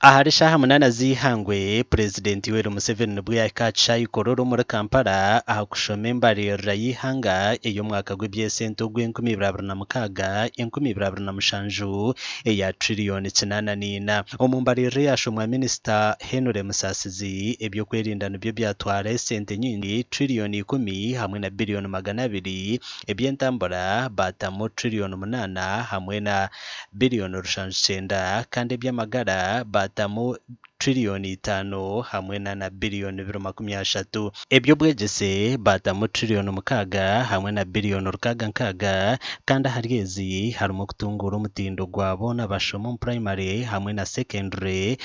Ahari shaaha munaana z'eihangwe, Purezidenti Yoweri Museveni nibwo yaahika aha kishaayi Kololo omuri Kampala aha kushoma embaririra y'eihanga ey'omwaka gw'eby'esente ogw'enkumi ibiri abiri na mukaaga, enkumi ibiri abiri na mushanju eya tiriyoni kinaana n'ina. Omu mbaririra eyaashomwa Minisita Henry Musasizi, eby'okwerinda nibyo byatwara esente nyingi, tiriyoni ikumi hamwe na biriyoni magana abiri, eby'entambura baatamu tiriyoni munaana hamwe na biriyoni rushanju kyenda kandi eby'amagara baatamu tiriyoni itaano hamwe na na biriyoni biro makumi ashatu. Eby'obwegyese baatamu tiriyoni mukaaga hamwe na biriyoni rukaaga nkaaga kandi ahari ezi harimu okutunguura omutindo gwa boona abashoma omu purayimare hamwe na sekendure,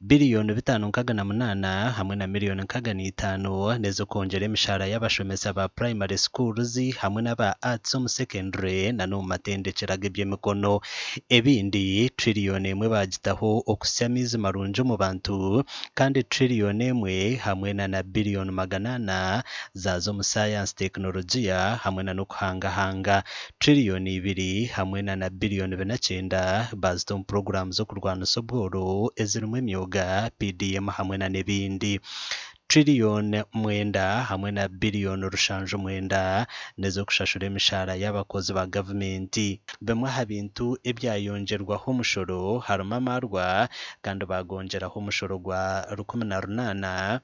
biriyoni bitaano nkaaga na munaana hamwe na miriyoni nkaaga na itaano n'ez'okwongyera emishahara y'abashomesa ba purayimare schools hamwe n'aba Arts omu sekendure na n'omu matendekyero ag'eby'emikono. Ebindi, tiriyoni emwe baagitaho okuhitsya amaizi marungi omu bantu kandi tiriyoni emwe hamwe na na biriyoni magana ana zaaza omu saayansi, tekinologiya hamwe na n'okuhangahanga. Tiriyoni ibiri hamwe na na biriyoni bina kyenda baazita omu puroguraamu z'okurwanisa obworo ezirimu emyoga, PDM hamwe na n'ebindi. Tiriyoni mwenda hamwe na biriyoni rushanju mwenda n'ez'okushashura emishaara y'abakozi ba gavumenti. Bimwe aha bintu ebyayongyerwaho omushoro harimu amaarwa kandi baagongyeraho omushoro gwa 18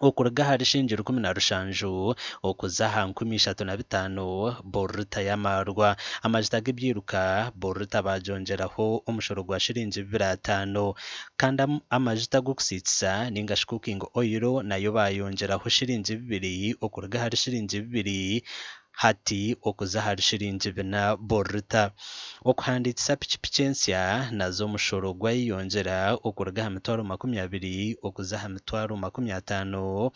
okuruga ahari shilingi 17 okuza aha 3500 buri rita y'amaarwa. Amajuta g'ebyiruka buri rita baagyongyeraho omushoro gwa shilingi bibiri ataano. Kandi amajuta g'okusiikisa ninga shi cooking oil nayo baayongyeraho shilingi bibiri okuruga ahari shilingi bibiri hati okuza ahari shilingi bina buri rita. Okuhandiikisa pikipiki ensya nazo omushoro gwayeyongyera okuruga aha mitwaro 20 okuza aha mitwaro 50.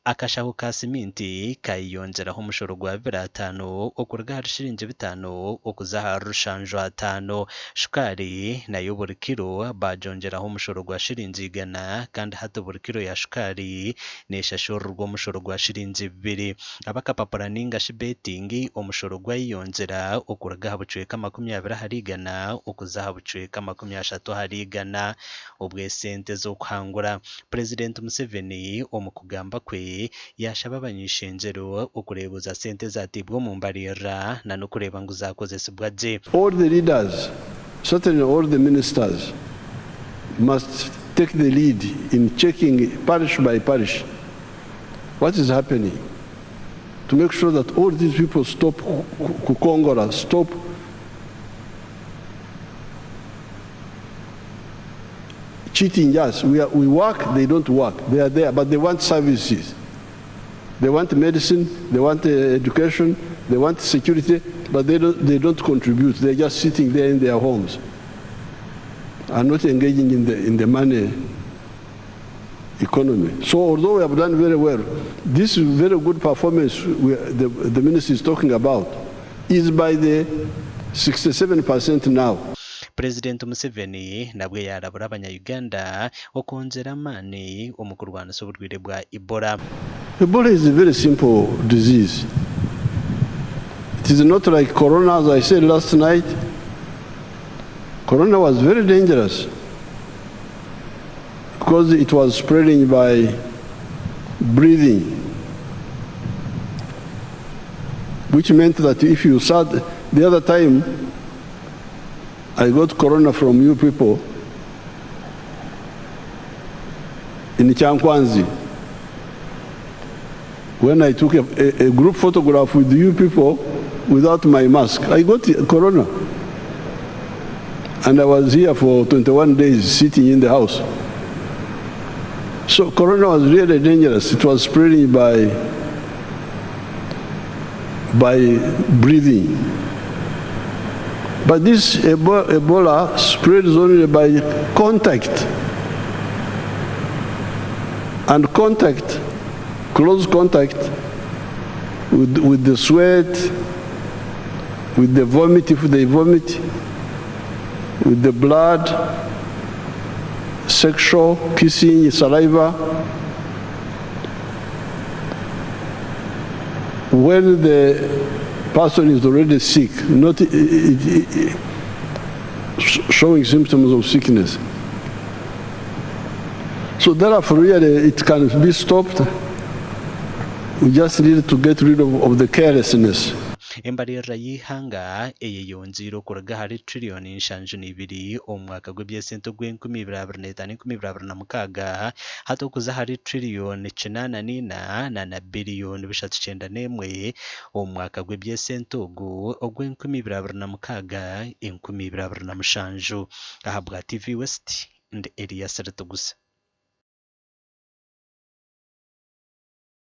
Akashaho ka siminti kayeyongyeraho omushoro gwa bibiri ataano okuruga ahari shilingi bitaano okuza ahari rushanju ataano. Shukaari nayo buri kiro baagyongyeraho omushoro gwa shilingi igana kandi hati buri kiro ya shukaari neeshashurirwa omushoro gwa shilingi bibiri. Ab'akapapura nainga shi beetingi omushoro gwayeyongyera okuruga aha bucweka 20 ahari igana okuza aha bucweka 30 ahari igana obw'esente z'okuhangura. Purezidenti Museveni omu kugamba kwe yaashaba abany'eishengyero okureebuza sente ezateibwa omu mbaririra na n'okureeba ngu zaakozesibwa gye. All the leaders, certainly all the ministers must take the lead in checking parish by parish what is happening to make sure that all these people stop kukongora, stop cheating us. We, are, we work, they don't work. They are there, but they want services. They want medicine, they want education, they want security, but they don't, they don't contribute. They're just sitting there in their homes and not engaging in the, in the money economy. So although we have done very well, this very good performance we, the, the minister is talking about is by the 67% now. Purezidenti Museveni nabwo yaarabura abanya-Uganda okwongyera amaani omu kurwanisa oburwaire bwa Ebola. Ebola is a very simple disease. It is not like corona as I said last night. Corona was very dangerous because it was spreading by breathing, which meant that if you sat the other time, I got corona from you people in Kyankwanzi. When I took a, a, a group photograph with you people without my mask, I got corona. And I was here for 21 days sitting in the house. So corona was really dangerous. It was spreading by, by breathing. But this Ebola spreads only by contact. And contact, close contact with, with the sweat, with the vomit if they vomit, with the blood, sexual, kissing, saliva. When the person is already sick, not showing symptoms of sickness. So therefore, really, it can be stopped. We just need to get rid of the carelessness. Embaririra y'eihanga eyeyongyeire okuruga ahari tiriyoni 72 omu mwaka gw'eby'esente ogw'enkumi ibiri abiri n'etaano enkumi ibiri abiri na mukaaga hati okuza ahari tiriyoni 84 na na biriyoni 391 omu mwaka gw'eby'esente ogu ogw'enkumi ibiri abiri na mukaaga enkumi ibiri abiri na mushanju. Ahabwa TV West, ndi Elias Ritugusa.